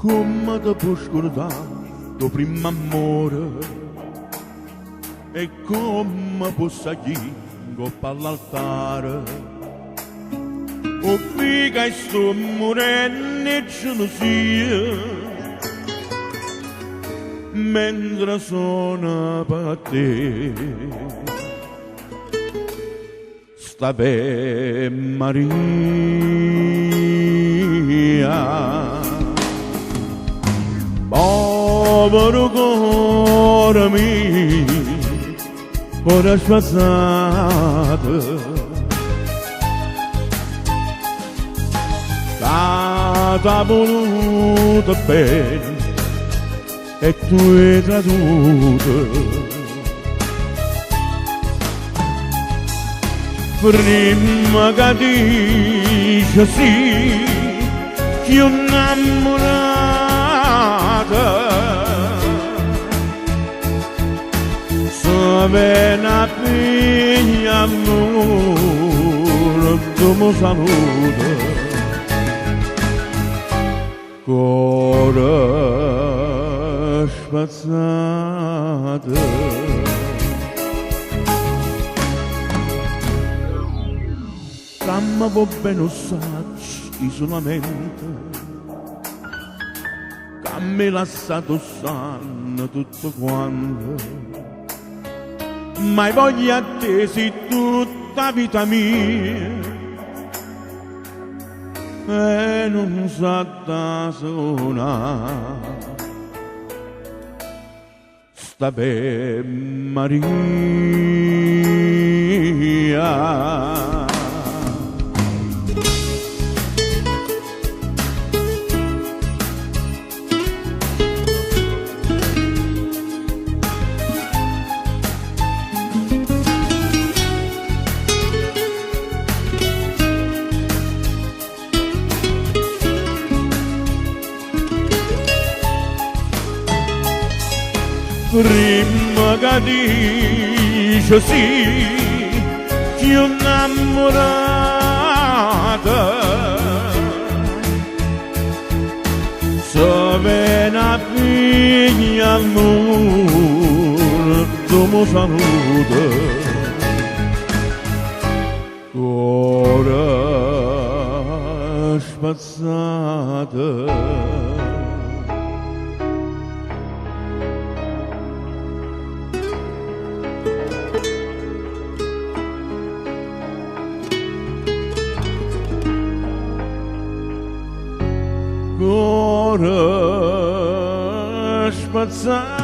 Comme te può scurdà d' 'o primmo ammore? E comme può saglì 'ncopp' a ll'altare? 'O vvi' ca i' sto murenno 'e gelusia mentre sona pe' te St'Ave Maria. Povero core mio, core spezzato, ca t'ha voluto bene e tu 'e traduto. Primma ca dice sì, cchiù 'nnammurata. Se vene a piglia l'urdemo saluto. Core spezzato. Ca me vuò bene 'o ssaccio i' sulamente ca m'hê lassato 'o ssanno tutte quante ma i' voglio a te si tutta 'a vita mia E nun s'ha da sunà st'Ave Maria. Primma ca dice sì, cchiù 'nnammurata. Se vene a piglia l'urdemo saluto. Core spezzato. Core spezzato.